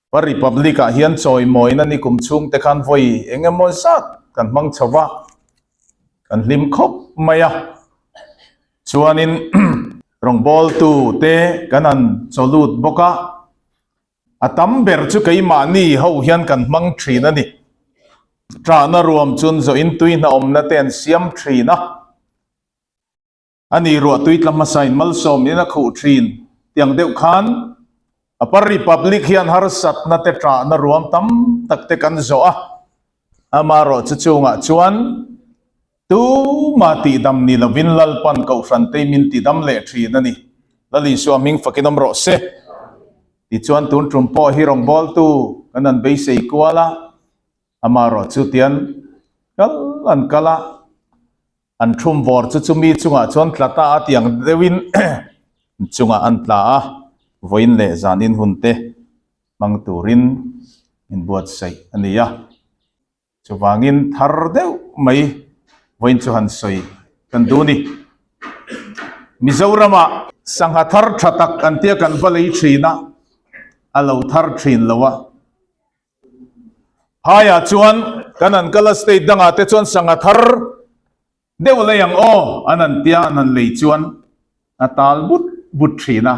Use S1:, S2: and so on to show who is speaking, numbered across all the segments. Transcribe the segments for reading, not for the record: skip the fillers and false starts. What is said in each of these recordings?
S1: Pa Republic ah hian chawimawina ni kum chhung te khan vawi eng emaw zat kan hmang chho va, kan hlim khawp mai a. Chuanin rawngbawltu te kan han chaw lut bawk a, a tam ber chu keimahni ho hian kan hmang thin a ni. Ṭahna ruam chun zawhin tui hnaawmna te an siam thin a. A ni ruah tui tla hmasa in malsawm in a khuh thin tiang deuh khan Upper Republic hian harsatna te ṭahna ruam tam tak te kan zawh a, amaherawh chu chungah chuan tuma tihdam ni lovin Lalpan Kohhran tei min tidam leh thin a ni. Lal Isua hming fakin awm rawh se. Tichuan tun tum pawh hi rawngbawltu kan han beisei kual a, amaherawh chu tian kal an kal a. An thum vawr chu chumi chungah chuan tla ta a tiang deuhin chungah an tla a, vawiin leh zanin hun te hmang turin inbuatsaih a ni a. Chuvangin thar deuh mai vawiin chu han sawi kan duh ni. Mizoramah sangha thar tha tak an tia kan va lei thin a, a lo thar thin lo a. Phaiah chuan kan an kal a state dangah te chuan sangha thar deuh lei ang aw an an tia an han lei chuan a tal but but thin a,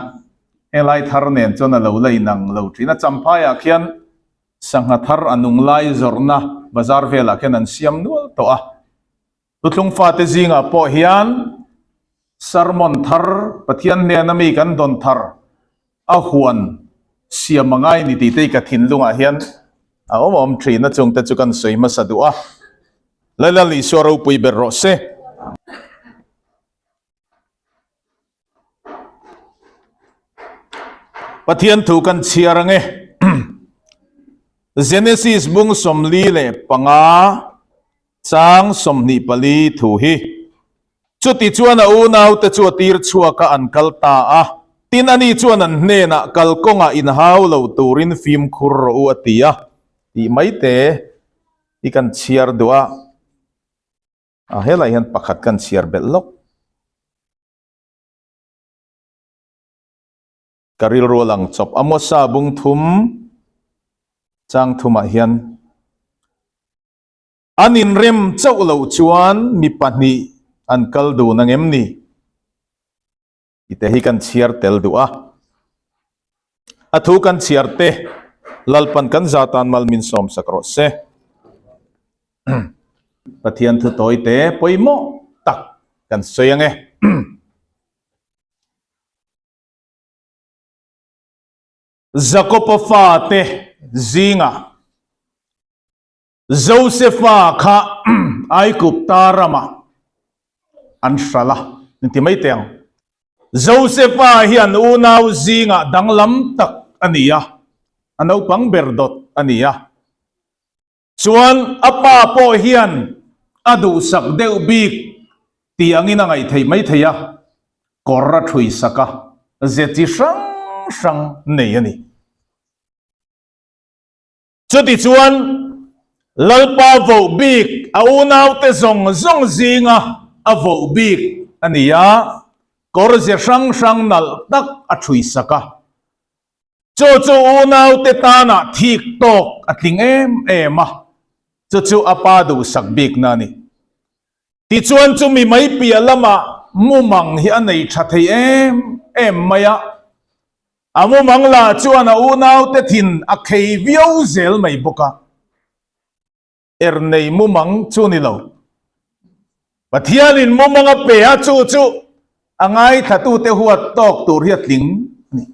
S1: helai thar nen chuan a lo la inang lo thin a. Champhaiah khian sangha thar a nung lai zawrhna bazar velah khian an siam nual tawh a. Thuthlung fate zingah pawh hian sermon thar Pathian hnena mi kan dawn thar a huan siam a ngai ni tih te hi ka thinlungah hian a awm awm thin a, chungte chu kan sawi hmasa duh a. Lalal Isua ropui ber rawh se. Pathian thu kan chhiar ang e. Genesis bung 45 chang 24 thu hi. Chuti chuan a unaute chu a tir chhuak a an kal ta a. Tin ani chuan an hnenah kalkawngah inhau lo turin fimkhur rawh u a ti a tih mai te hi kan chhiar duh a. A helai hian pakhat kan chhiar belh lawk. Ka rilru a lang chawp. Amosa bung thum chang thumah hian an inrem chauh loh chuan mi pahnih an kal dun ang em ni? Tite hi kan chhiar tel duh a. A thu kan chhiar te Lalpan kan zatan mal min sawm sak rawh se. Pathian thu tawi te pawimawh tak kan sawi ang e. Jakopa fate zingah Josefa kha Aigupta ramah an hralh a, inti mai teh ang. Josefa hi an unau zingah danglam tak a ni a, a naupang ber dawt a ni a. Chuan a pa pawh hian a duhsak deuh bik tih angin a ngaihtheih mai thei a, kawr a ṭhuisak a, ze chi hrang hrang nei a ni. Chutichuan, Lalpa voh bik a unaute zawng zawng zinga a voh bik a ni a, kawr ze hrang hrang nalh tak a ṭhuisak a. Chu chu unaute tana thik tawk a tling em em a, chu chu a pa duhsak bikna a ni. Tichuan chumi mai piah lamah mumang hi a nei tha thei em em mai a, A mumang lah chuan a unaute thin a khei viau zel mai bawk a, er nei mumang chu ni lo. Pathianin mumang a pe a, chu chu a ngaithlatute huat tawk tur hi a tling a ni.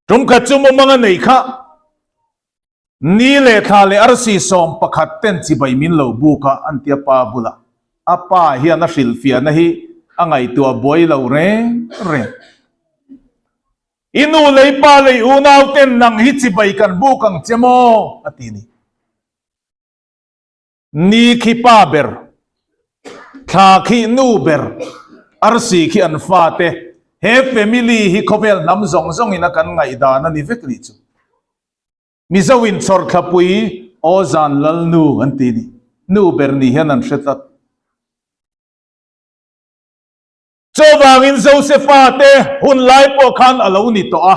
S1: Tumkhat chu mumang a nei kha ni leh thla leh arsi 11 ten chibai min lo buk a, an ti a pa bulah. A pa hian a hrilhfiahna hi a ngaihtuah buai lo reng reng. I nu lei pa lei unau ten nang hi chibai kan buk ang che maw? a ti ni. Ni khi pa ber, thla khi nu ber, arsi khi an fate, he family hi khawvel hnam zawng zawngin a kan ngaihdan a ni vek nih chu. Mizo in chawrthlapui aw zan lal nu an ti ni. Nu ber ni hian an hre tlat. Chuvangin Josefa te hun lai pawh khan a lo ni tawh a,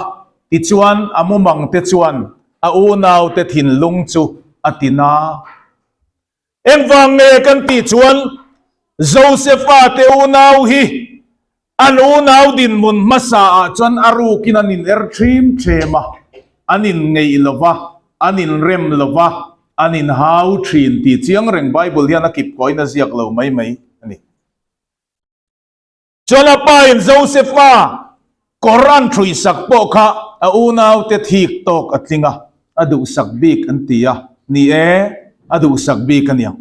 S1: tichuan a mumang te chuan A unaute thinlung chu a ti na. Engvang nge kan tih chuan Josefa te unau hi an unau dinhmun hmasa ah chuan a rukin an in er ṭhim ṭhem a, an in ngeih lo va, an in rem lo va, an in hau ṭhin tih chiang reng Bible hian a kip kawiin a ziak lo mai mai a ni. Chuan a pa in Josefa kawr an ṭhuisak pawh kha a unaute thik tawk a tling a, a duhsak bik an ti a, ni e, a duhsak bik a niang.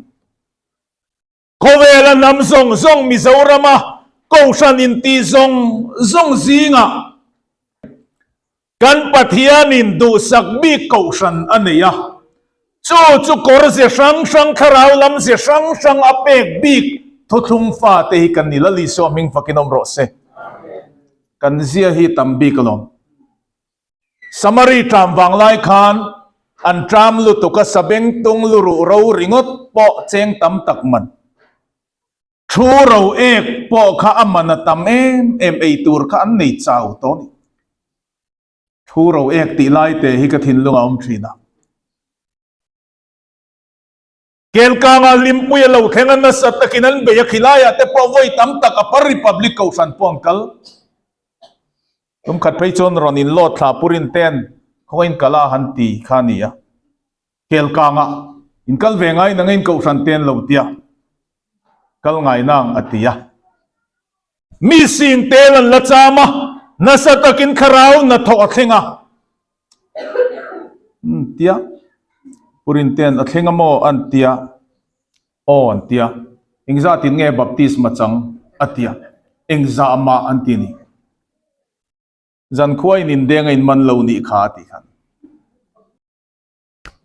S1: Khawvela hnam zawng zawng Mizorama Kohhran inti zawng zawng zingah Kan Pathianin duhsak bik Kohhran a nei a, chu chu kawr ze hrang hrang thlarau lam ze hrang hrang a pek bik thuthlung fate hi kan ni Lal Isua hming fakin awm rawh se. Kan zia hi tam bik alawm. Samari ṭam vang lai khan an ṭam lutuk a sabengtung luruh ro ringawt pawh cheng tam tak man. Thu ro ek pawh kha a man a tam em em ei tur kha an nei chau tawh a ni. Thu ro ek tih lai te hi ka thinlung a awm thin a. Kelkanga Hlimpui a lo thleng a nasa takin an bei a khilaiah te pawh vawi tam tak a par Republic Kohhran pawh an kal. Tum khat phei chuan rawn inlawt thla purin ten khawngain kal a han ti kha a ni a. Kelkanga in kal ve ngai nang in kohhran te an lo tia kal ngai nang a ti a. Mi sing tel an la cham a, nasa takin thlarau hnathawh a thleng a. An tia, Purin ten a thleng a maw an tia, aw an tia, engzatin nge baptisma chang a tia, engzah mah an ti a ni. Zankhua in indeng a in man lo nih kha a ti khan.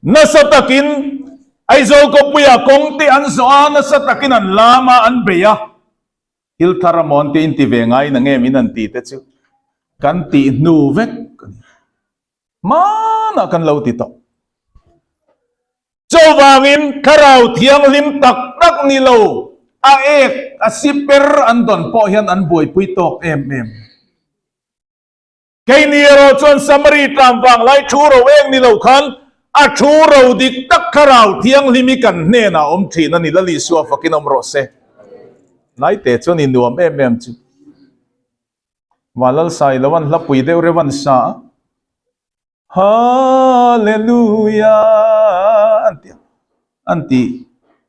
S1: Nasa takin Aizawl khawpuia kawng te an zawh a, nasa takin an lam a, an bei a. Thil thar a mawn te inti ve ngai na nge min an ti te chu kan tih hnu vek a ni. Hmanah kan lo ti tawh. Chuvangin Thlarau Thianghlim tak tak ni lo, a ek, a siper an dawn pawh hian an buaipui tawk em em. Keini erawh chuan Samari tlam vang lai thu ro eng ni lo khan a thu ro dik tak Thlarau Thianghlim hi kan hnenah awm thin a ni. Lal Isua fakin awm rawh se. Naite chuan i nuam em em chu. Vanlal Sai lo an hlapui deuh reuh an sa a. Hallelujah an ti a. An ti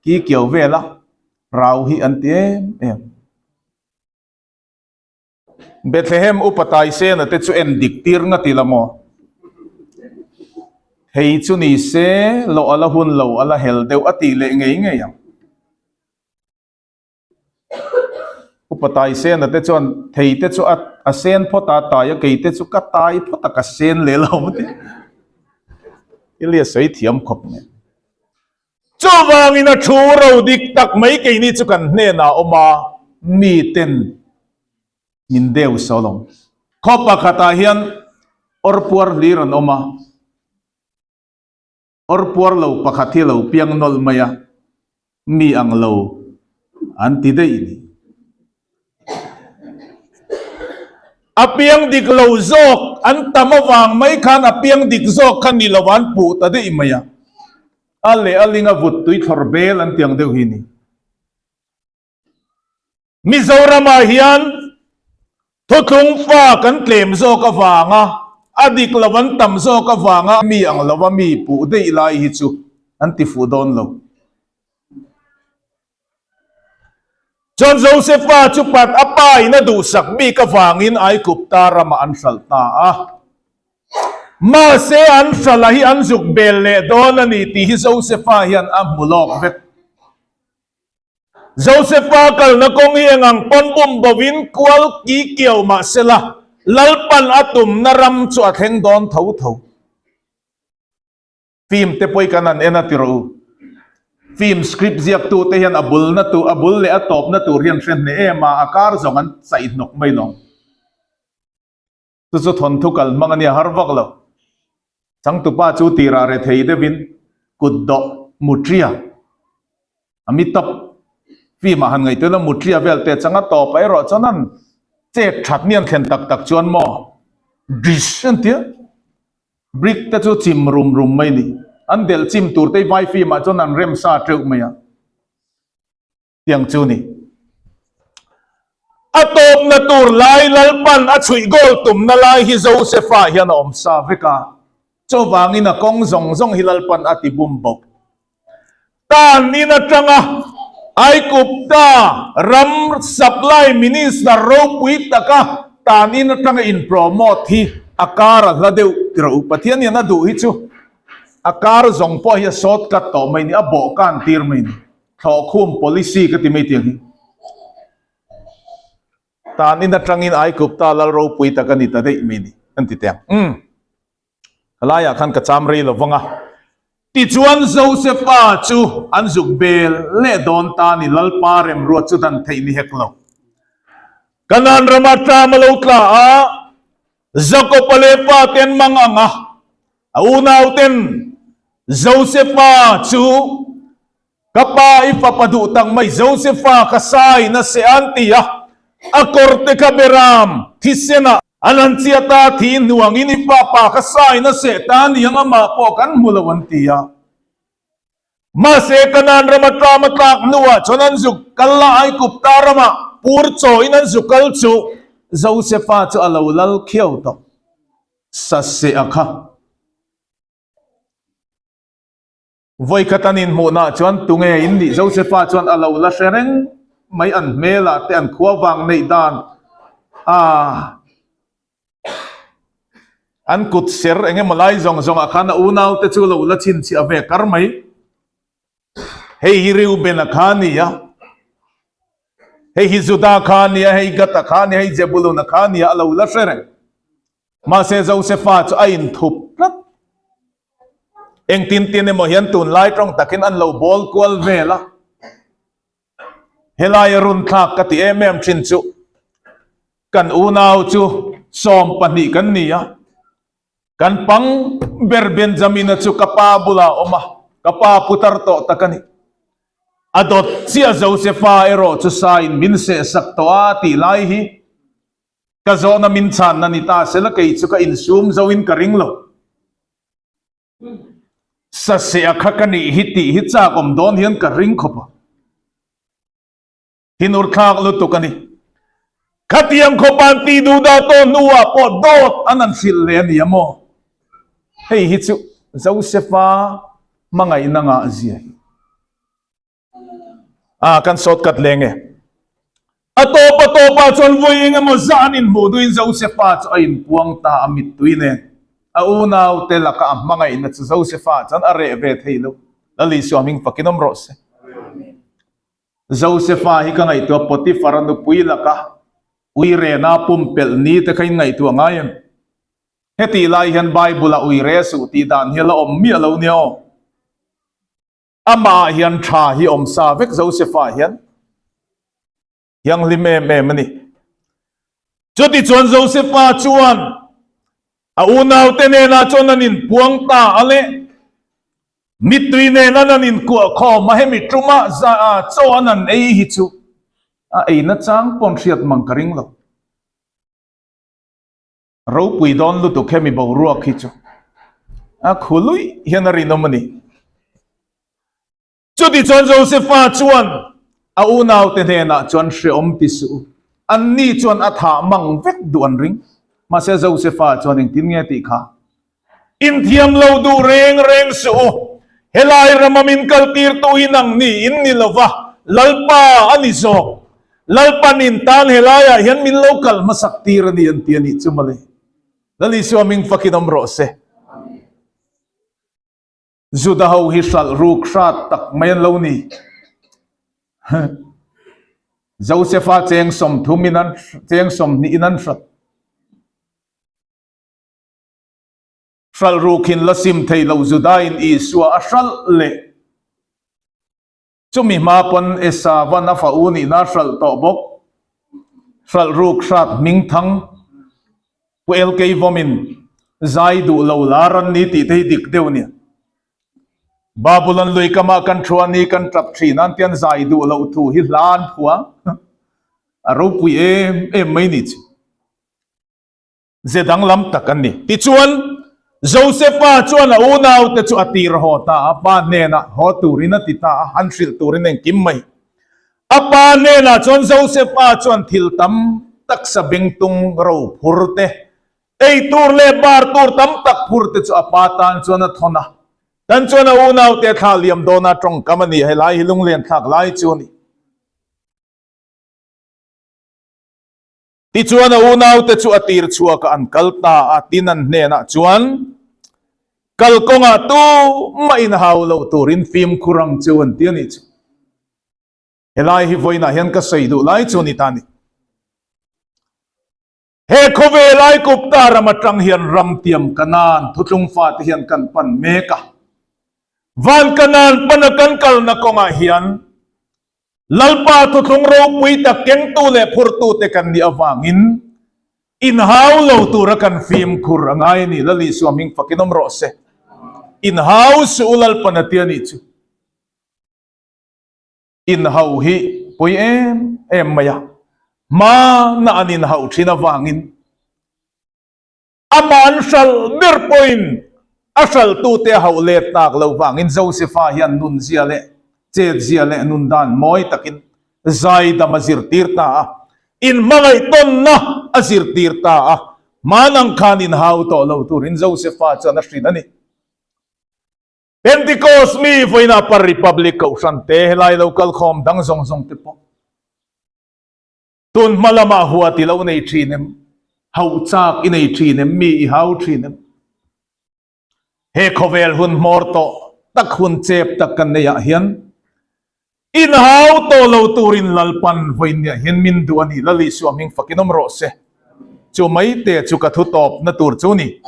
S1: ki kiau vel a. Rau hi an ti em em. Bethlehem upa Taisena te chu en dik tir nga ti la maw? Thei chu ni se, loh a la hun lo, a la hel deuh a tih leh ngei ngei ang. Upa Taisena te chuan thei te chu a sen phawt a, tai a kei te chu ka tai phawt a, ka sen leh lo maw ti. Thil hi a sawi thiam khawp mai. Chuvangin a thu ro dik tak mai keini chu kan hnenah awm a, miten min deu sawl awm. Khaw pakhatah hian awr puar hlir an awm a, awr puar lo pakhat hi a lo piang nawlh mai a, mi ang lo an ti daih ni. A piang dik lo zawk an tam avang mai khan a piang dik zawk kha ni lo an puh ta daih mai a. A leh a ling a vut tui thlawr bel an tiang deuh hi ni. Mizoramah hian thuthlung fa kan tlem zawk avanga a dik lo an tam zawk avanga mi ang lova mi puh daih lai hi chu an ti fuh dawn lo. Chuan Josefa chu pat a pa in a duhsak bik avangin Aigupta ramah an hralh ta a. Mahse an hralh a hi an zuk bel leh dawn a ni tih hi Josefa hian a hmu lawk vek. Josefa kalna kawng hi eng ang pawn bum bovin kual ki kiau mah sela, Lalpan a tumna ram chu a thleng dawn tho tho. Film te pawh hi kan han en a ti rawh u. Film script ziaktu te hian a bulna tur, a bul leh a tawpna tur hian hre hneh em a, a kar zawng an chaih hnawk mai lo. Chu chu thawnthu kal hmang a nia har vak lo. Changtupa chu tirah re thei deuhin kut dawh mutria a mi tawp. Film ah han ngaihtuah ila mutria vel te changa tawp ah erawh chuan an chet that ni an thlen tak tak chuan maw dish an tia. Brick te chu chim rum rum mai ni. An delh chim tur te vai film ah chuan an rem sa teuh mai a. Tiang chu ni. A tawpna tur lai Lalpan a chhuih goal tumna lai hi Josefa hian a awm sa vek a. Chuvangin a kawng zawng zawng hi Lalpan a ti bum bawk. Tan in atanga Aigupta ram supply minister ropui taka tan in atanga in promote hi a kar a hla deuh ti rawh u. Pathian hian a duh hi chu a kar zawng pawh hi a short cut tawh mai ni, a bawh kan tir mai ni. Thlawhkhum policy ka ti mai tiang hi. Tan in atangin Aigupta lal ropui tak a ni ta daih mai ni an ti teh ang. Umm. Helaiah khan ka cham rei lo vang a. Tichuan Josefa chu an zuk bel leh dawn ta ni Lalpa remruat chu dan theih ni hek lo. Kanaan rama ṭam a lo tla a, Jakob-a leh pa te an mang ang a, a unauten Josefa chu Ka pa i fapa duh tak mai Josefa ka sai na se an ti a, a kawr te kha beram thisen ah an han chiat a, thi hnuangin i fapa ka sai na se ta niang amah pawh kan hmu lo an ti a. Mahse Kanaan rama tlama tlak hnuah chuan an zuk kal a, Aigupta ramah pur chawiin an zuk kal chu Josefa chu a lo lal khiau tawh sa se a kha. Vawikhat an inhmuhnah chuan tunge in nih Josefa chuan a lo la hre reng mai an hmelah te an khua vang neih dan a an kut ser eng emaw lai zawng zawngah khan a unau te chu lo la chhinchhiah ve kar mai. Hei hi Reuben-a kha a ni a, hei hi Juda kha a ni a, hei Gad-a kha a ni a, hei Zebulun-a kha a ni a, a lo la hre reng. Mahse Josefa chu a inthup tlat. Engtin tin emaw hian tunlai tawng takin an lo bawl kual vel a. Helai a run thlak ka ti em em thin chu kan unau chu 12 kan ni a. Kan pang ber Benjamina chu ka pa bulah a awm a, ka pa putar tawh tak a ni. A dawt chiah Josefa erawh chu sain min sehsak tawh a tih lai hi Ka zawhna min chhanna ni ta sela kei chu ka insum zo in ka ring lo. Saseh a kha ka nih hi tih hi chak awm dawn hian ka ring khawp a. Thinur thlak lutuk a ni. Khatiang khawp an tih duh dah tawh hnuah pawh dawt an han hrilh leh a ni a maw? Hei hi chu Josefa hmangaihna ngah zia hi. A kan sawt kat leng e. A tawp a tawp ah chuan vawi eng emaw zah an inhmuh duhin Josefa chu a inpuang ta a mittui nen. A unau te laka a hmangaihna chu Josefa chuan a reh ve thei lo. Lal Isua hming fakin awm rawh se. Josefa hi ka ngaihtuah Potiphar a nupui laka uirena pumpelh ni te kha in ngaihtuah ngai em? Hetih lai hian Bible ah uire suh tih dan hi a la awm miah lo nia aw. Amah hian tha hi awm sa vek Josefa hian thianghlim em em a ni. Chutichuan Josefa chuan a unaute nenah chuan an inpuang ta a le. Mittui nen an an inkuah khawm a, hemi ṭuma chaw an an ei hi chu a ei nachang pawn hriat mang ka ring lo. Ropui dawn lutuk hemi boruak hi chu a khu luih hian a rinawm a ni. Chuti chuan Josefa chuan a unaute hnenah chuan hreawm ti suh u, anni chuan a thah mang vek duh an ring. Mahse Josefa chuan engtin nge tih kha Inthiam lo duh reng reng suh u, helai rama min kaltirtu hi nang ni in ni lo va, Lalpa a ni zawk. Lalpa nin tan helaiah hian min lo kal hmasak tir a ni an ti a nih chu mawle. Lal Isua ming fakin awm rawh se. Juda ho hi hralh ruk hrat tak mai an lo ni. Josefa cheng 30 in an cheng 20 in an hrat. Hralh rukhin la sim thei lo Judain Isua a hralh leh. Chumi hma pawn Esavan a fa u nihna a hralh tawh bawk. Hralh ruk hrat hming thang Pu LK Vawmin zai duh lo lar an ni tih te hi dik deuh nia. Babulon lui kamah kan thu a ni kan tap thin a an tian zai duh loh thu hi hla an phua a ropui em em mai ni chu. Ze danglam tak an ni. Tichuan, Josefa chuan a unaute chu a tir haw ta a, pa hnenah haw turin a ti ta a, han hrilh turin engkim mai. A pa hnenah chuan Josefa chuan thil tam tak sabengtung ro phur te, ei tur leh bar tur tam tak phur te chu a pa tan chuan a thawn a. Tan chuan a unaute a thlah liam dawn a, tawngkam a ni, helai hi lunglen thlak lai chu a ni. Tichuan a unaute chu a tir chhuak a an kal ta a, tin an hnenah chuan, Kalkawngah tumah in hau lo turin fimkhur ang chu an ti a nih chu. Helai hi vawiinah hian ka sawi duh lai chu a ni ta a ni. He khawvel Aikupta ram atang hian ram tiam Kanaan thutlung fate hian kan pan mek a. Van Kanaan pana kan kalna kawngah hian Lalpa thuthlung ropui tak kengtu leh phurtute kan nih avangin inhau lo tura kan fimkhur a ngai a ni. Lal Isua hming fakin awm rawh se. Inhau suh u Lalpan a ti a nih chu. Inhau hi pui em em mai a, hmana an inhauh thin avangin Amah an hralh ber pawhin a hralhtute a hauh let tak lo vangin Josefa hian nunzia leh chetzia leh nundan mawi takin zaidam a zirtir ta a, inhmangaihtawnna a zirtir ta a, hman ang khan inhau tawh lo turin Josefa chuan a hrilh a ni. Pentecost mi vawiin Upper Republic Kohhran te, helai lo kalkhawm dang zawng zawng te pawh Tun hma lamah huat i lo nei thin em? Hauh chak i nei thin em? Mi i hau thin em? He khawvel hun hmawr tawh tak hun chep tak kan nei ah hian inhau tawh lo turin Lalpan vawiinniah hian min duh a ni. Lal Isua hming fakin awm rawh se. Chu mai te chu ka thu tawpna tur chu ni.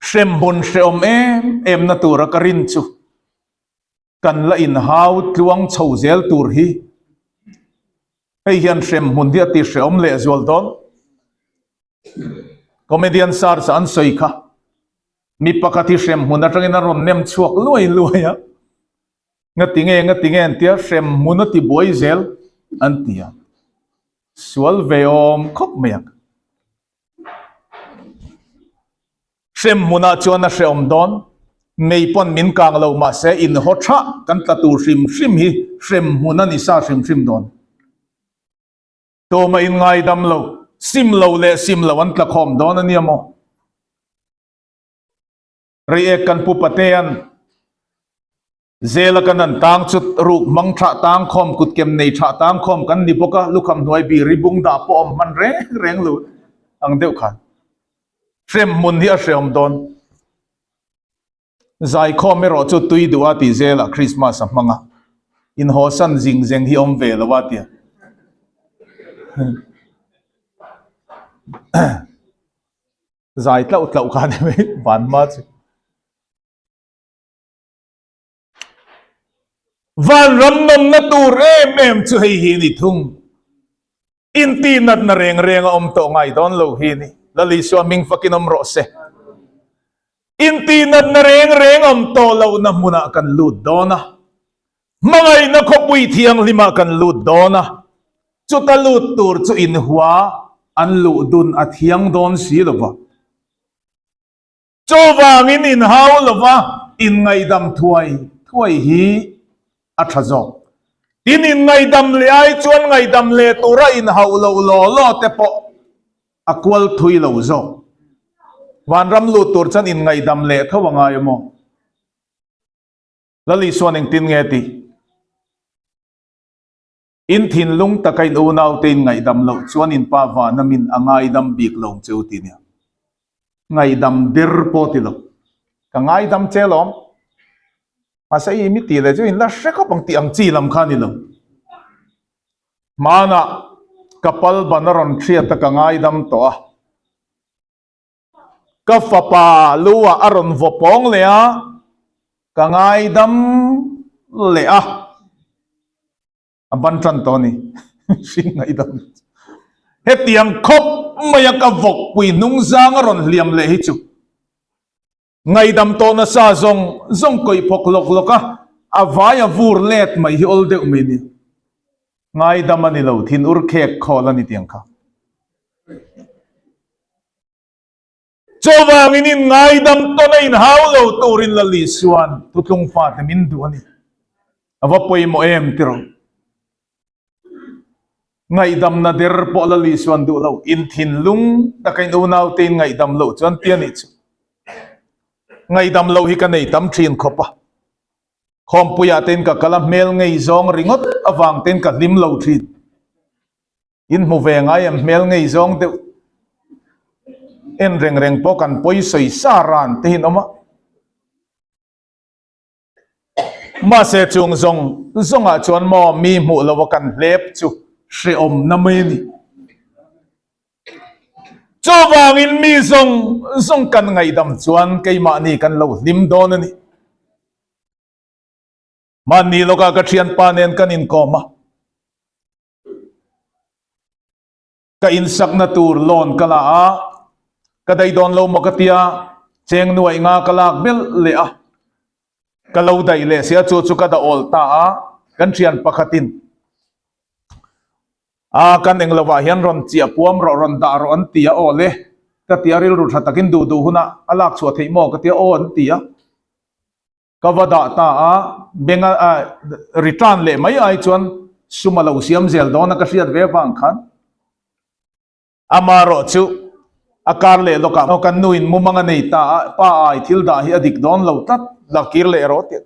S1: Hremhmun hrehawm em em na tura ka rin chu kan la inhau tluang chho zel tur hi hei hian hremhmun hi a ti hrehawm leh zual dawn. Comedian Search an sawi kha mi pakhat hi hremhmun atangin a rawn nem chhuak luai luai a, ngati nge ngati nge an tia hremhmun a ti buai zel an ti a, sual ve awm khawp mai ang. Hrem hmunah chuan a hrehawm dawn. Mei pawn min kang lo mahse inhaw tha kan tla tur hrim hrim hi hrem hmun a ni sa hrim hrim dawn. Tuma inngaidam lo, sim lo leh sim lo an tla khawm dawn a nia maw? Reiek kan pu Patea'n Zela kan an tang chu ruk hmang thah tang khawm kut kem nei thah tang khawm kan ni bawk a, lukham hnuai bir hi bung dah pawh awm hman reng reng lo ang deuh khan hrem hmun hi a hreawm dawn. Zaikhawm erawh chu tui duh a tih zelah Christmas a hmang a, inhawsan zing zeng hi awm ve lo a tia. Zai tlauh tlauh kha ni mai van hma chu. Vanram nawmna tur em em chu hei hi ni thung. Intihnatna reng reng a awm tawh ngai dawn lo hi ni. Lal Isua hming fakin awm rawh se. Intihnatna reng reng awm tawh lohna hmunah kan lut dawn a. Hmangaihna khawpui thianghlimah kan lut dawn a. Chuta lut tur chu inhua an luh dun a thiang dawn si lo va. Chuvangin inhau lova inngaihdam thuai thuai hi a tha zawk. Tin, inngaihdam leh ai chuan ngaihdam leh tura inhauh loh law law te pawh a kual thui lo zawk. Vanram lut tur chuan inngaihdam leh tho a ngai maw? Lal Isuan engtin nge tih? In thinlung taka in unaute in ngaihdam loh chuan in pa vana min a ngaidam bik lo che u ti nia. Ngaihdam der pawh ti lo. Ka ngaidam che lawm. Mahse i mi tih leh chu in la hre khawp ang tih ang chi lam kha ni lo. Hmanah ka pal ban a rawn hriat a ka ngaidam tawh a. Ka fapa lu ah a rawn vaw pawng leh a, ka ngaidam leh a, a ban tan tawh a ni, hring ngaihdam hetiang khawp mai a ka vawkpui hnung zang a rawn hliam leh hi chu ngaihdam tawh nasa zawng zawng kawih phawk lawk lawk a, a vai a vur let mai hi awl deuh mai nia. Ngaidam a ni lo, thinur khek khawl a ni tiang kha. Chuvangin in ngaidam tawn a inhau lo turin Lal Isua'n thutlung fate min duh a ni. A va pawimawh em tiraw? Ngaihdamna der pawh Lal Isua'n duh lo. In thinlung taka in unaute in ngaihdam loh chuan ti a nih chu. Ngaihdam loh hi ka nei tam thin khawp a. Khawmpuiah tein ka kal a, hmel ngei zawng ringawt avang tein ka hlim lo thin. In hmu ve ngai em hmel ngei zawng deuh en reng reng pawh kan pawi sawi sa ran te hi an awm a. Mahse chung zawng zawngah chuan maw mi hmuh lo a kan hlep chu hrehawm na mai a ni. Chuvangin mi zawng zawng kan ngaihdam chuan keimahni kan lo hlim dawn a ni. Mahni lawkah ka thianpa nen kan inkawm a. Ka insakna tur loan ka la a, ka daih dawn lo maw ka tia, cheng nuaih nga ka lak belh leh a, ka lo daih leh sia chu chu ka dah awl ta a, kan thian pakhatin a kan eng lovah hian rawn chiah puam rawh rawn dah rawh an ti a aw le ka tia rilru tha takin duh duh hunah a lak chhuah theih maw ka tia aw an ti a. Ka va dah ta a, bank a return leh mai ai chuan sum a lo siam zel dawn a ka hriat ve avang khan amarawh chu a kar leh lawk ah kan nu in mumang a nei ta a, pa ai thil dah hi a dik dawn lo tlat, la kir leh rawh tih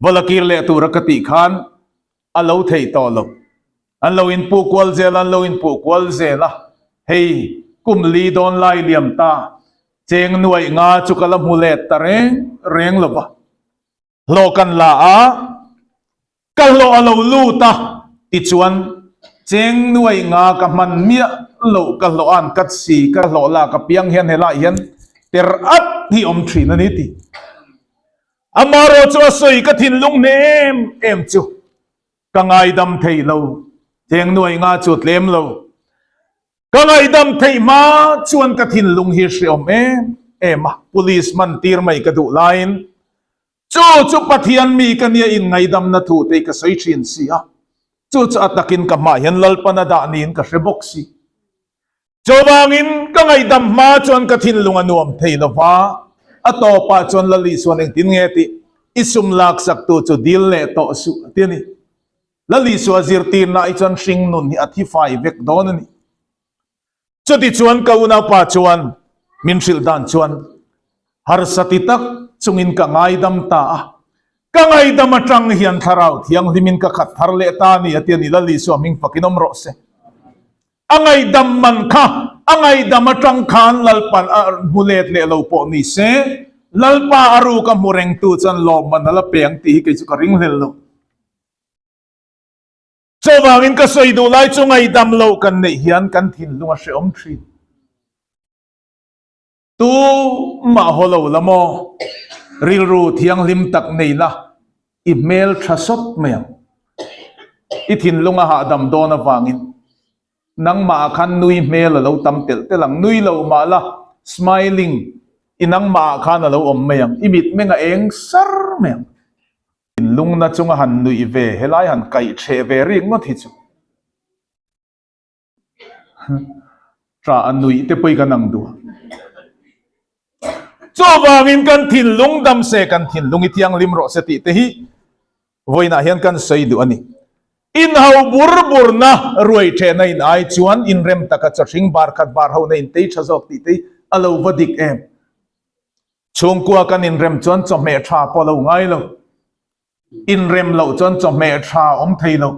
S1: va la kir leh tur a ka tih khan a lo theih tawh lo. An lo inpuh kual zel a, an lo inpuh kual zel a, hei kum li dawn lai liam ta Cheng nuaih nga chu ka la hmu let ta reng reng lo va, hlawh kan la a, ka hlawh a lo lut a, tichuan cheng nuaih nga ka hman miah loh ka hlawh an kat si, ka hlawh lak apiang hian helaiah hian ter at hi awm thin a ni ti. Amarawh chu a sawi ka thinlung hne em em chu ka ngaidam thei lo, cheng nuaih nga chu tlem lo. Ka ngaihdam theih hma chuan ka thinlung hi hreawm em em a, police man tir mai ka duh laiin chu chu Pathian mi ka nia in ngaihdamna thu te hi ka sawi thin si a, chu chu a takin ka hmah hian Lalpan a dah niin ka hre bawk si. Chuvangin ka ngaihdam hma chuan ka thinlung a nuam thei lo va, a tawpah chuan Lali chuan engtin nge tih i sum laksaktu chu dil leh tawh suh a ti a ni. Lal Isua zirtirna hi chuan hring nun hi a thi fai vek dawn a ni. Chutichuan ka unaupa chuan min hrilh dan chuan harsa ti tak chungin ka ngaidam ta a, ka ngaidam atang hian Thlarau Thianghlimin ka khat thar leh ta a ni a ti a ni. Lal Isua hming fakin awm rawh se. A ngaidam man kha a ngaidam atang khan Lalpan a hmu let leh lo pawh ni se, Lalpa a ruk a hmu rengtu chuan lawmman a la pe ang tih hi kei chu ka ringhlel lo. Chuvangin ka sawi duh lai chu ngaihdam loh kan neih hian kan thinlung a hrehawm thin. Tu mah haw lo la maw? Rilru thianghlim tak nei la, i hmel tha sawt mai ang. I thinlung a hahdam dawn avangin nangmah ah khan nui hmel a lo tam telh telh ang. Nui lo mah la, smiling, i nangmah ah khan a lo awm mai ang. I mitmeng a eng sar mai ang. Thinlungna chunga han nuih ve, helai han kaih ṭheh ve rik ngawt hi chu ṭah a nuih te pawh kan ang duh a. Chuvangin kan thinlung dam se, kan thinlung i thianghlim rawh se tih te hi vawiinah hian kan sawi duh a ni. Inhau bur burna ruai ṭhehna in ai chuan inrem taka chawhring bar khat bar hona in tei ṭha zawk tih te hi a lo va dik em? Chhungkua kan inrem chuan chawhmeh tha pawh lo ngai lo. Inrem loh chuan chawhmeh tha awm thei lo.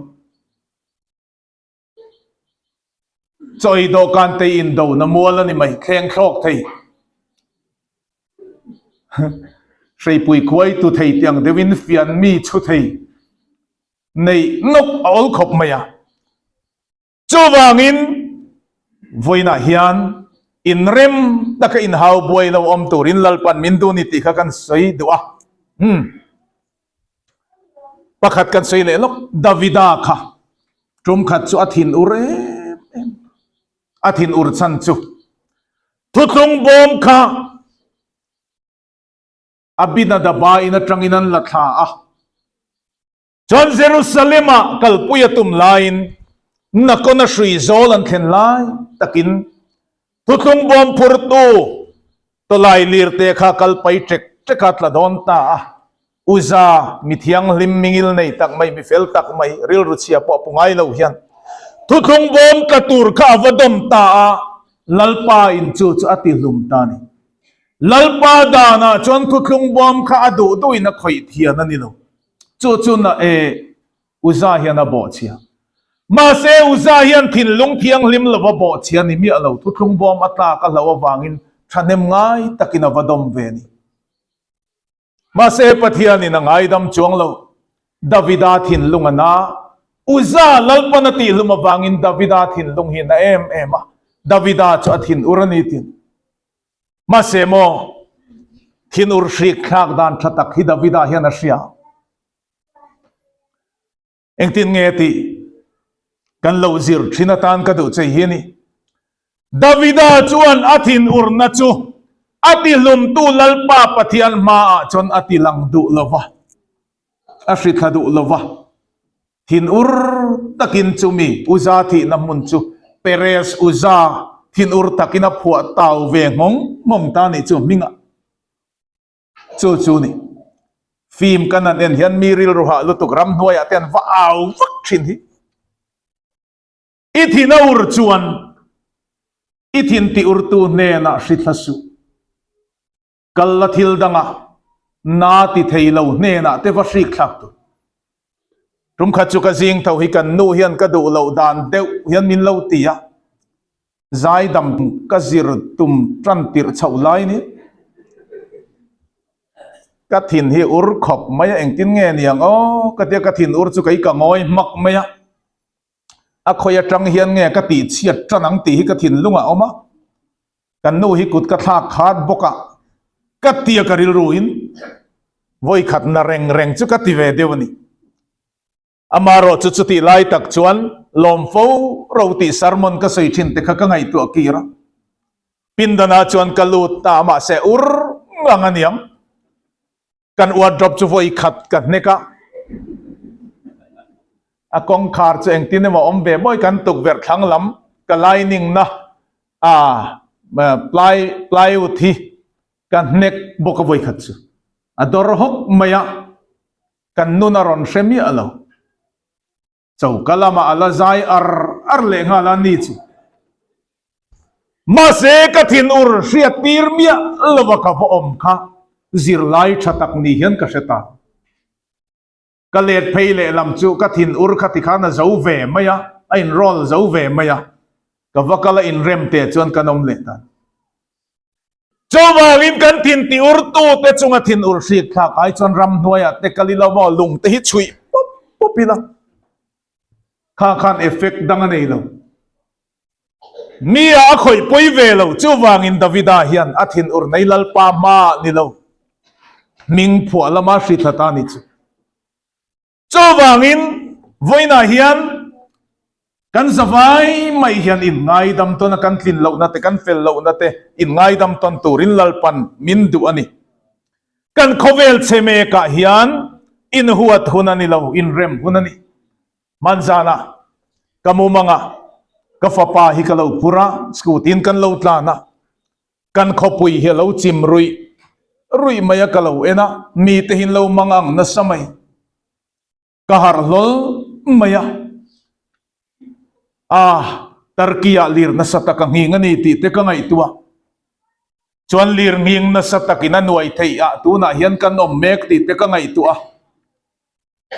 S1: Chaw ei dawhkan te indo na mual a ni mai, thleng thlawk thei. Hreipui khuai tu thei tiang deuhin fian mi chhu thei neih nawk a awl khawp mai a. Chuvangin, vawiinah hian inrem taka inhau buai lo awm turin Lalpan min duh ni tih kha kan sawi duh a. Hmm. Pakhat kan sawi leh lawk, Davida kha tum khat chu a thin ur em em. A thin ur chhan chu thuthlung bawm kha Abinadaba in atangin an la thla a. Chuan Jerusalem-ah kalpui a tum laiin Nakona hrui zawl an thlen lai takin thuthlung bawm phurtu. Tawlai lirte kha kal pai ṭek ṭek a tla dawn ta a. Uza, mi thianghlim, mi ngil nei tak mai, mi fel tak mai, rilru chhia pawh pu ngai lo hian thuthlung bawm tla tur kha a va dawm ta a, Lalpa in chu chu a ti hlum ta a ni. Lalpa danah chuan thuthlung bawm kha a duh duhin a khawih thian a ni lo. Chu chu na e Uza hian a bawhchhia. Mahse, Uza hian thinlung thianghlim lova bawhchhia ni miah lo, thuthlung bawm a tlak a hlauh avangin thahnem ngai takin a va dawm ve a ni. Mahse, Pathianin a ngaidam chuang lo. Davida thinlung a na. Uza Lalpan a tihlum avangin Davida thinlung hi a na em em a, Davida chu a thin ur a ni tin. Mahse maw, thin ur hrik thlak dan tha tak hi Davida hian a hria. Engtin nge tih kan lo zir thin atan ka duh che hi a ni. Davida chuan a thinurna chu a tihlumtu Lalpa Pathian hmaah chuan a tilang duh lo va, a hrithla duh lo va. Thinur takin chumi Uza thihna hmun chu Perez Uza thinur takin a phuah tau ve nghawng nghawng ta nih chu hmingah. Chu chu ni. Film kan han en hian mi rilru hah lutuk ramhnuaiah te an va au vak thin hi. I thin a ur chuan i thin ti urtu hnenah hri thla suh. Kal la thil danga na ti thei lo hnenah te va hrik thlak tur. Tum khat chu ka zing tho hi kan nu hian ka duh loh dan deuh hian min lo ti a. Zaidam ka zir tum tan tirh chhoh lai ni. Ka thin hi ur khawp mai a, engtin nge niang aw ka tia ka thin ur chu kei ka ngawi hmak mai a. A khawi atang hian nge ka tih chhiat tan ang tih hi ka thinlung a awm a. Kan nu hi kut ka thlak khat bawk a, ka tia ka rilru in vawi khat na reng reng chu ka ti ve deuh a ni. Amaherawh chu chutih lai tak chuan lawm fo ro tih sermon ka sawi thin te kha ka ngaihtuah kir a. Pindanah chuan ka lut ta a mahse ur ngang a niang. Kan wardrobe chu vawi khat ka hnek a. A kawngkhar chu engtin emaw awm ve mawi kan tukverh thlang lam ka lining na a ply plywood hi ka hnek bawk a vawi khat chu a dawr hawk mai a. Kan nun a rawn hre miah lo. Choka lamah a la zai ar ar leh nghal a ni chu. Mahse ka thin ur hriat tir miah lova ka va awm kha zirlai tha tak ni hian ka hre ta. Ka let phei leh lam chu ka thin ur kha tikhan a zo ve mai a, a inroll zo ve mai a. Ka va kal a inrem teh chuan kan awm leh ta. Chuvangin kan thin ti urtute chunga thin ur hrik thlak ai chuan ramhnuaiah te kal ila maw lung te hi chhuih pawp pawp ila kha khan effect dang a nei lo. Mi ah a khawih pawi ve lo chuvangin Davida hian a thin ur nei Lalpa hma ni lo hming phuah lama hri thla ta ni chu. Chuvangin vawiinah hian kan zavai mai hian inngaidam tawn a, kan tlin lohna te, kan fel lohna te inngaidam tawn turin Lalpan min duh a ni. Kan khawvel chhe mekah hian inhuat hun a ni lo, inrem hun a ni. Hmanzanah ka mumangah ka fapa hi ka lo phur a, scooty-in kan lo tlan a, Kan khawpui hi a lo chim ruih ruih mai a ka lo en a, mite hi an lo mang ang nasa mai. Ka harh hlawl mai a, ah Turkey ah lir nasa tak a nghing a ni tih te ka ngaihtuah. Chuan lir nghing nasa takin a nuai theih ah tunah hian kan awm mek tih te ka ngaihtuah a.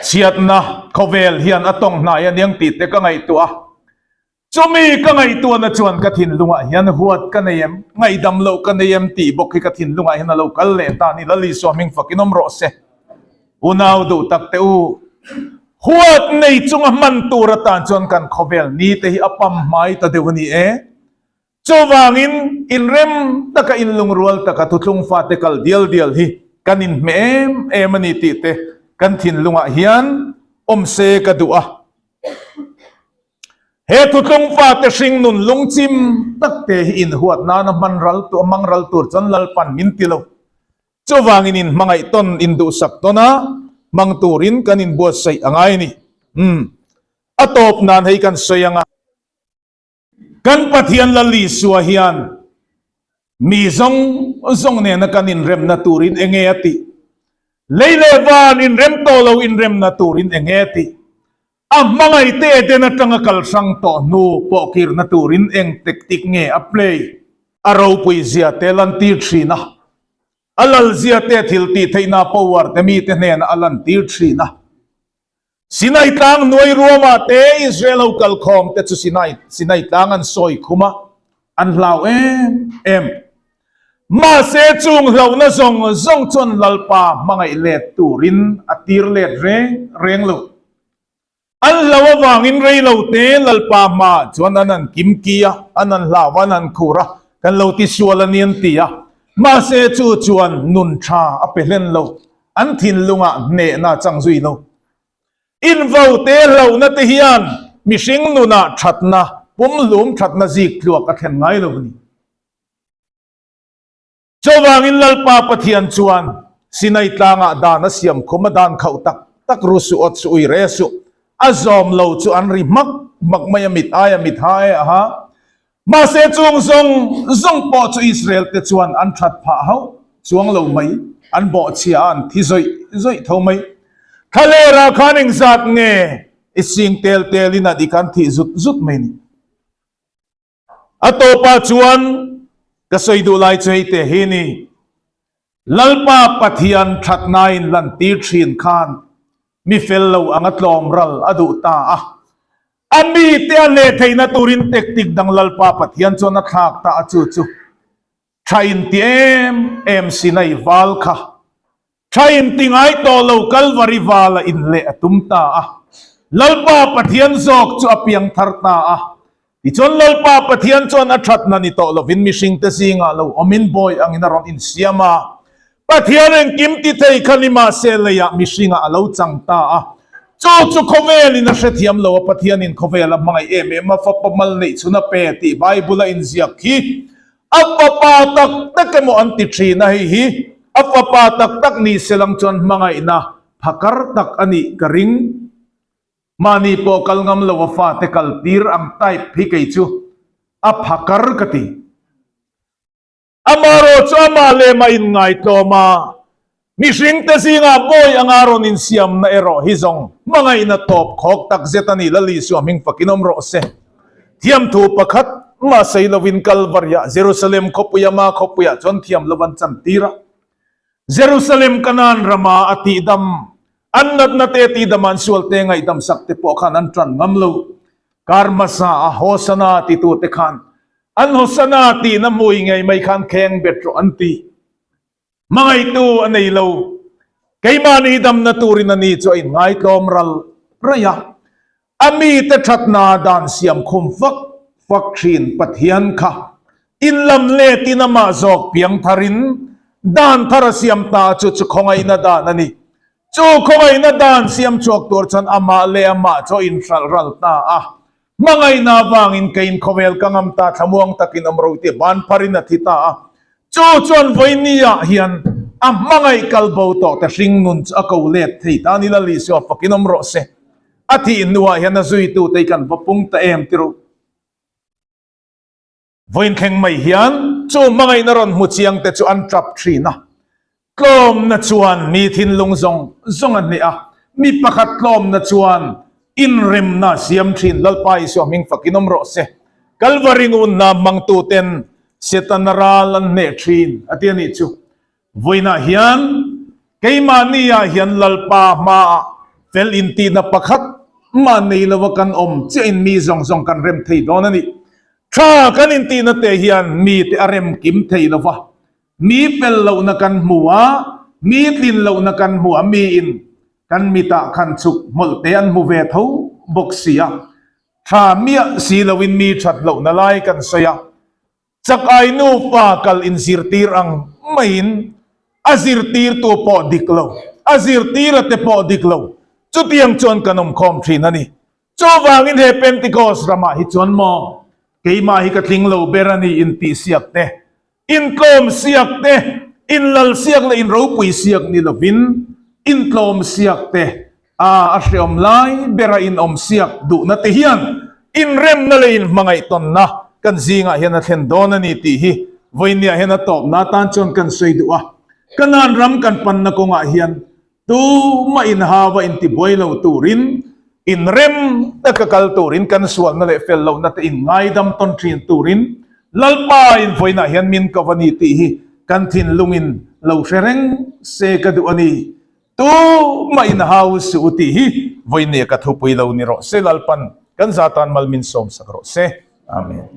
S1: Chhiatna khawvel hian a tawng hnai aniang tih te ka ngaihtuah a. Chumi ka ngaihtuahna chuan ka thinlungah hian huat ka nei em, ngaihdam loh ka nei em tih bawk hi ka thinlungah hian a lo kal leh ta a ni. Lal Isua hming fakin awm rawh se. Unau duh tak te u, huat nei chunga hman tur atan chuan kan khawvel ni te hi a pam hmai ta deuh a ni e. Chuvangin, inrem taka inlungrual taka thuthlung fate kal dial dial hi kan inhmeh em em a ni tih te kan thinlungah hian awm se ka duh a. He thuthlung fate hringnun lungchim tak te hi inhuat nana hman ral tur, hmang ral tur chuan Lalpan min ti lo. Chuvangin inhmangaih tawn, induhsak tawn a hmang turin kan inbuatsaih a ngai a ni. Umm. A tawp nan hei kan sawi ang a. Kan Pathian Lal Isua hian mi zawng zawng nena kan inremna turin enge a tih? Lei leh van inrem tawh lo inremna turin enge a tih? A hmangaih te Eden atanga kal hrang tawh hnu pawh kirna turin eng tactic nge a play? A ropui zia te lantir thin a, a lal zia te thil tih theihna power te mite hnenah a lantir thin a. Sinai tlang hnuai ruamah te Israel ho kalkhawm te chu Sinai Sinai tlang an sawi khum a, an hlau em em. Mahse chung hlauhna zawng zawng chuan Lalpa hmangaih let turin a tir let reng reng lo. An hlau avangin rei lo te Lalpa hmaah chuan an han kim ki a, an han hlau a, an han khur a, kan lo ti sual a ni an ti a. Mahse chu chuan nun tha a pe hlen lo. An thinlungah hnehna a chang zui lo. Invo te hlauhna te hian mihring nunah thatna, pumhlum thatna zik tluak a thlen ngai lo a ni. Chuvangin Lalpa Pathian chuan Sinai tlangah dan a siam khum a dan khauh tak tak ru suh awt suh ui re suh. A zawm lo chu an ri hmak hmak mai a mit aia mit ha e aha. Mahse chung zawng zawng pawh chu Israel te chuan an that phah hauh chuang lo mai, an bawhchhia a an thi zawih zawih tho mai. Thlalera khan engzat nge i sing tel tel in a dik an thih zut zut mai ni. A tawpah chuan ka sawi duh lai chu hei te hi ni, Lalpa Pathian thatnain lantir thin khan mi fel lo anga tlawm ral a duh ta a. A mite a leh theihna turin tactic dang Lalpa Pathian chuan a thlak ta a chu chu tha inti em em Sinai val kha tha inti ngai tawh lo Kalvari vala inleh a tum ta a. Lalpa Pathian zawk chu a piang thar ta a. Tichuan Lalpa Pathian chuan a thatna ni tawh lovin mihringte zingah lo awmin bawi angin a rawn insiam a. Pathian engkim ti thei kha ni mahse leiah mihringah a lo chang ta a. Chu chu khawvelin a hrethiam lo a, Pathianin khawvel a hmangaih em em a, fapa mal neih chhun a pe tih Bible a inziak khi a fapa tak tak emaw an ti thin a, hei hi a fapa tak tak ni selang chuan hmangaihna phakar tak a nih ka ring. Mahni pawh kal ngam lo a fate kal tir ang type hi kei chu a phakar ka ti. Amarawh chu amah lem a inngaihtlawm a, mihringte zingah bawi anga rawn insiamna erawh hi zawng hmangaihna tawp khawk tak zet a ni Lal Isua hming fakin awm rawh se. Thiamthu pakhat mah sei lovin Kalvariah Jerusalem khawpuia ma khawpuiah chuan thiam lo an chantir a. Jerusalem Kanaan rama a tihdam An natna te tihdam an sual te ngaihdam sak te pawh khan an tan ngam lo. Kar hmasa a Hosana titu te khan an Hosana tihna hmui ngei mai khan kheng bet rawh an ti. Hmangaihtu a nei lo. Keimahni damna turin a ni chu a inngaitlawm ral raih a. A mite thatna dan siam khum fak fak thin Pathian kha inlam letin amah zawk piang tharin dan thar a siam ta chu chu khawngaihna dan a ni. Chu khawngaihna dan siam chhuak tur chuan amah leh amah chu a inhralh ral ta a. Hmangaihna avangin keiin khawvel ka ngam ta thlamuang takin awm ro tih ban pharin a thi ta a. Chu chuan vawinia hian a hmangaih kalbo tawh te hringnun chu a ko let thei ta ni Lal Isua fakin awm rawh se. A thih hnuah hian a zuitute hi kan va pung ta em ti ru. Vawiin thleng mai hian chu hmangaihna rawn hmu chiang te chu an tap thin a. Tlawmna chuan mi thinlung zawng zawng a hneh a, mi pakhat tlawmna chuan inremna a siam thin. Lalpa Isua hming fakin awm rawh se. Kalvari ngunna hmangtuten Setana ral an hneh thin a ti a nih chu. Vawiinah hian keimahni ah hian Lalpa hmaah fel intihna pakhat mah nei lova kan awm chiahin mi zawng zawng kan rem thei dawn a ni. Tha kan intihna te hian mite a rem kim thei lova, mi fel lohna kan hmu a, mi tlin lohna kan hmu a, miin kan mitah khan chhuk hmawlh te an hmu ve tho bawk si a, tha miah si loin mi that lohna lai kan sawi a. Chakai nufa kal inzirtir ang maiin a zirtirtu pawh dik lo, a zirtira te pawh dik lo, chutiang chuan kan awm khawm thin a ni. Chuvangin he Pentecost ramah hi chuan maw keimah hi ka tling lo ber a ni intihsiak te, intlawmsiak te, inlalsiak leh inropuisiak ni lovin intlawmsiak te, A a hreawm lai bera inawmsiak duhna te hian inremna leh inhmangaihtawnna kan zingah hian a thlen dawn a ni tih hi. Vawinia hian a tawpna atan chuan kan sawi duh a, Kanaan ram kan panna kawngah hian tumah inhava intibuai lo turin, inrem taka kal turin, kan sualna leh fel lohna te inngaidam tawn thin turin Lalpa in vawiinah hian min ko a ni tih hi kan thinlungin lo hre reng se ka duh a ni. Tumah inhau suh u tih hi vawinia ka thupui lo ni rawh se. Lalpan kan zatan mal min sawmsak rawh se. Amen.